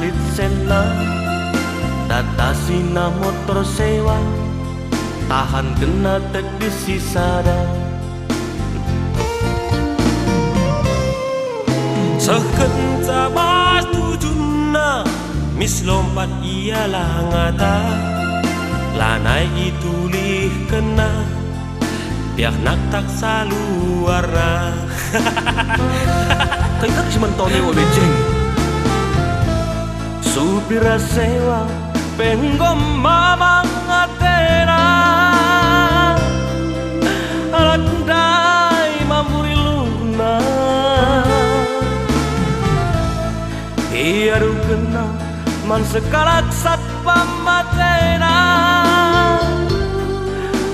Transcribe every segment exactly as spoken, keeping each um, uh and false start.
lit senna, datasina motor sewa, tahan kena tedis si sada. Sehkenca bas tujunna, mis lompat ia langata, lanai itulihkenna, biak naktak saluarna. Kai kak si mentoni wa beceng? Supir sewa pe enggo mamang atena, anak ndai mamburi luhna. Iadukenna man sekalak satpam atena,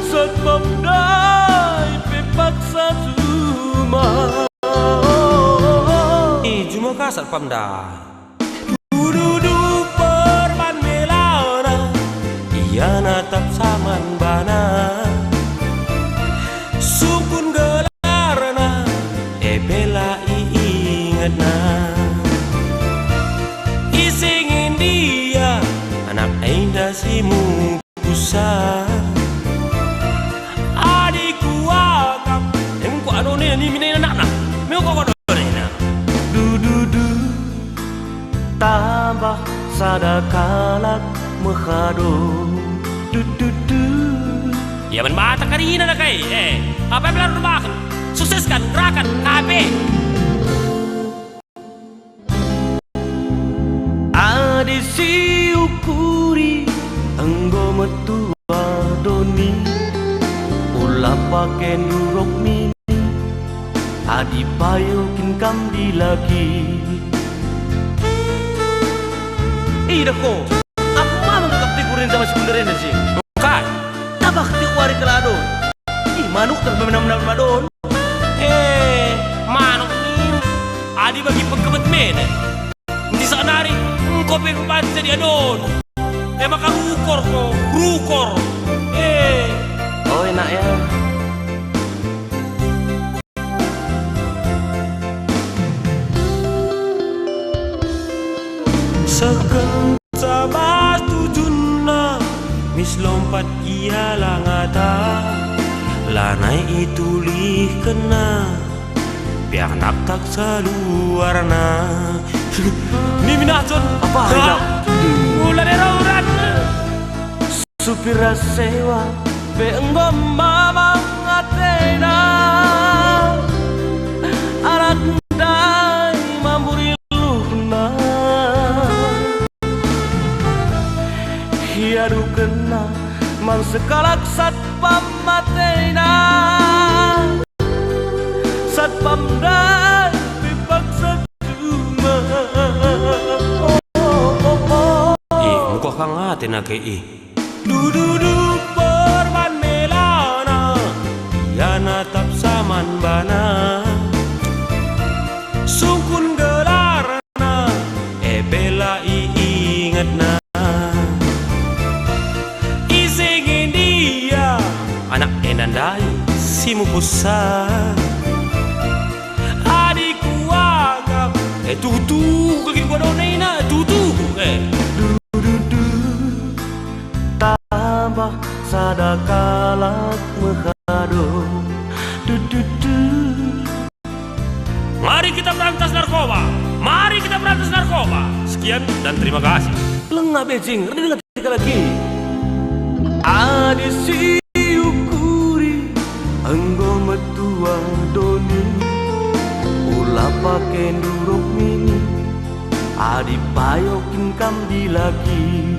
satpam ndai pe paksa juma. I juma ka satpam ndai. Dududu perban melana, ia natap saman bana. Sungkun gelarna, e pe la iingetna. Ise nge ndia anak enda si mupusa? Adi kuakap, engko adone niminain anakna. Meko kodonena. Dududu, tambah sada kalak mehado. Dududu. Ia man mata karina na kai, eh, apa yang lalu rumaken? Sukseskan gerakan K P. Adi siukuri enggo metua doni, ula pake ndurok mini, adi payo kin kam dilaki. Ida ko, apa mengkap tikurin sama si bener enda si? Kai? Tabah tiuari kelado. Ih, manuk tak benar-benar madon. Eh, manuk nim. Adi bagi pengkebet mene. Ndisa nari, engko pe kubanci jadi adon. E maka rukor ko, rukor. Eh. Oh, enak ya. Sehken Sabas tujunna, mis lompat ia langata, lanai itulihkenna, biak naktak saluarna. Nimin Acun. Apa, ha? Ina? Mula dero urat. Supir sewa pe enggo mamang atena, anak ndai mamburi luhna. Iadukenna man sekalak satpam atena, satpam ndai pe paksa juma. Oh, oh, oh, oh. Ih, mekuah kang atena ke, ih. Dududu perban melana, ia natap saman bana. Sungkun gelarna, e pe la iingetna. Ise nge ndia anak enda ndai si mupusa? Adi kuakap, eh, tuhu-tuhu kal kin kuadona ina, tuhu-tuhu, eh. Dududu, tambah sada kalak mehado. Dududu. Mari kita berantas narkoba, mari kita berantas narkoba. Sekian dan terima kasih. Langa becing, rene denga tiga lagi. Adi siukuri enggo metua doni, ula pake ndurok mini, adi payo kin kam dilaki.